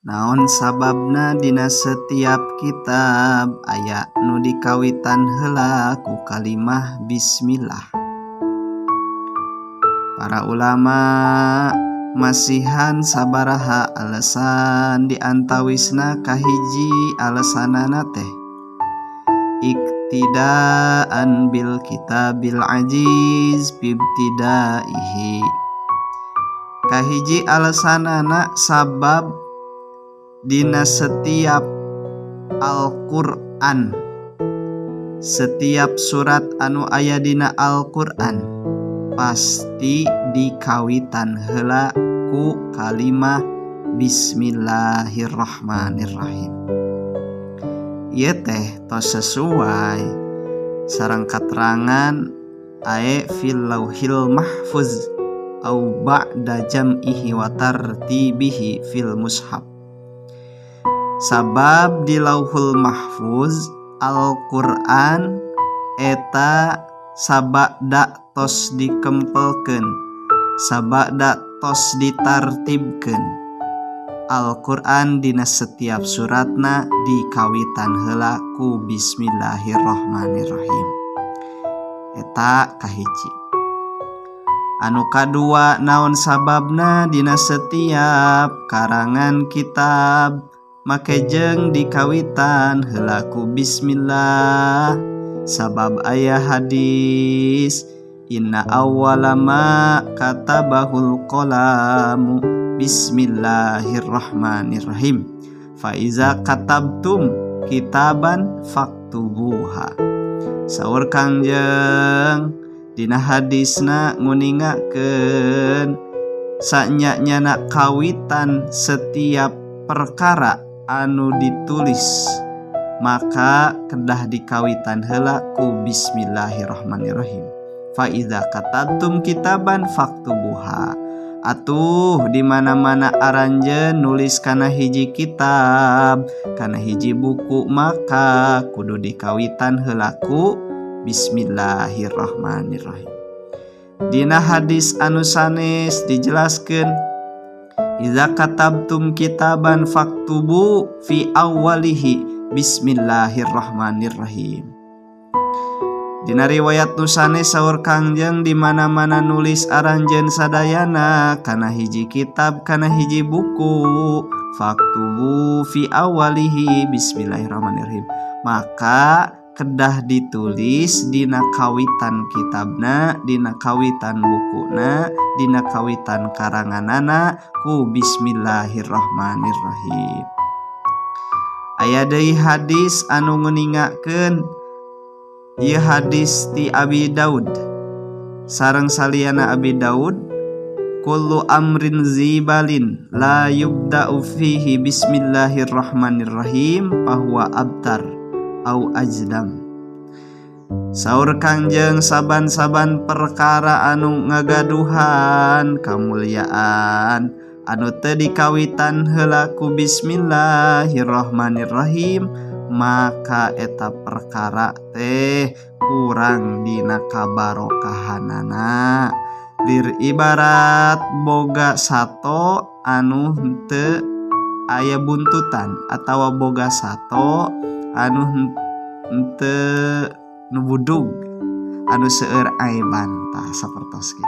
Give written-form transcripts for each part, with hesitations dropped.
Naon sababna dina setiap kitab aya nu dikawitan heula ku kalimah bismillah? Para ulama masihan sabaraha alasan, diantawisna kahiji alasanana teh iktidaan bil kitabil aziz bibtidaihi. Kahiji alasanana sabab dina setiap Al-Qur'an, setiap surat anu aya dina Al-Qur'an, pasti dikawitan heula ku kalimah bismillahirrahmanirrahim. Ieu teh tos sesuai sareng katerangan ae fil lauhil mahfuz au ba'da jam'ihi wa tartibihi fil mushaf. Sabab di Lauhul Mahfuz Al-Qur'an eta sabada tos dikempelkeun, sabada tos ditartibkeun, Al-Qur'an dina setiap suratna dikawitan heula ku bismillahirrahmanirrahim. Eta kahiji. Anu kadua, naon sababna dina setiap karangan kitab make jeung dikawitan heula ku bismillah? Sabab aya hadis inna awwala ma katabahul qalamu bismillahirrahmanirrahim fa iza katabtum kitaban faktubuha. Saur Kangjeng dina hadisna nguningakeun sanya-nyana kawitan setiap perkara anu ditulis maka kedah dikawitan heula ku bismillahirrahmanirrahim. Fa iza katabtum kitaban faktubuha. Atuh di mana-mana aranjeun nulis kana hiji kitab, kana hiji buku, maka kudu dikawitan heula ku bismillahirrahmanirrahim. Dina hadis anu sanes dijelaskeun iza katabtum kitaban faktubu fi awwalihi bismillahirrahmanirrahim. Dina riwayat nu sanes saur Kangjeng di mana-mana nulis aranjeun sadayana kana hiji kitab, kana hiji buku, faktubu fi awwalihi bismillahirrahmanirrahim, maka kedah ditulis dina kawitan kitabna, dina kawitan bukuna, dina kawitan karanganana ku bismillahirrahmanirrahim. Aya deui hadis anu nguningakeun. Ieu hadis ti Abi Daud sareng saliyana Abi Daud, kullu amrin zibalin la yubda'u fihi bismillahirrahmanirrahim fahuwa abtar au ajdam. Saur Kangjeng saban-saban perkara anu ngagaduhan kamuliaan anu teu dikawitan heula ku bismillahirrahmanirrahim, maka eta perkara teh kurang dina kabarokahanana, lir ibarat boga sato anu henteu aya buntutan atawa boga sato anu henteu nu budug, anu seueur aiban. Tah, sapertos kitu.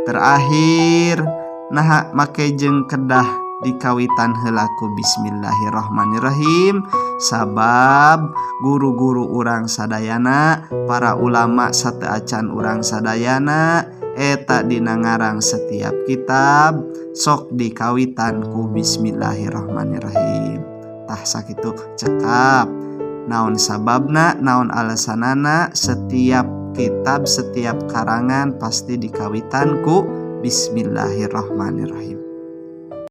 Terakhir, naha make jeung kedah dikawitan heula ku bismillahirrahmanirrahim? Sabab guru-guru urang sadayana, para ulama sateuacan urang sadayana, eta dina ngarang setiap kitab sok dikawitan ku bismillahirrahmanirrahim. Tah, sakitu cekap naon sababna, naon alasanana setiap kitab, setiap karangan pasti dikawitan ku bismillahirrahmanirrahim.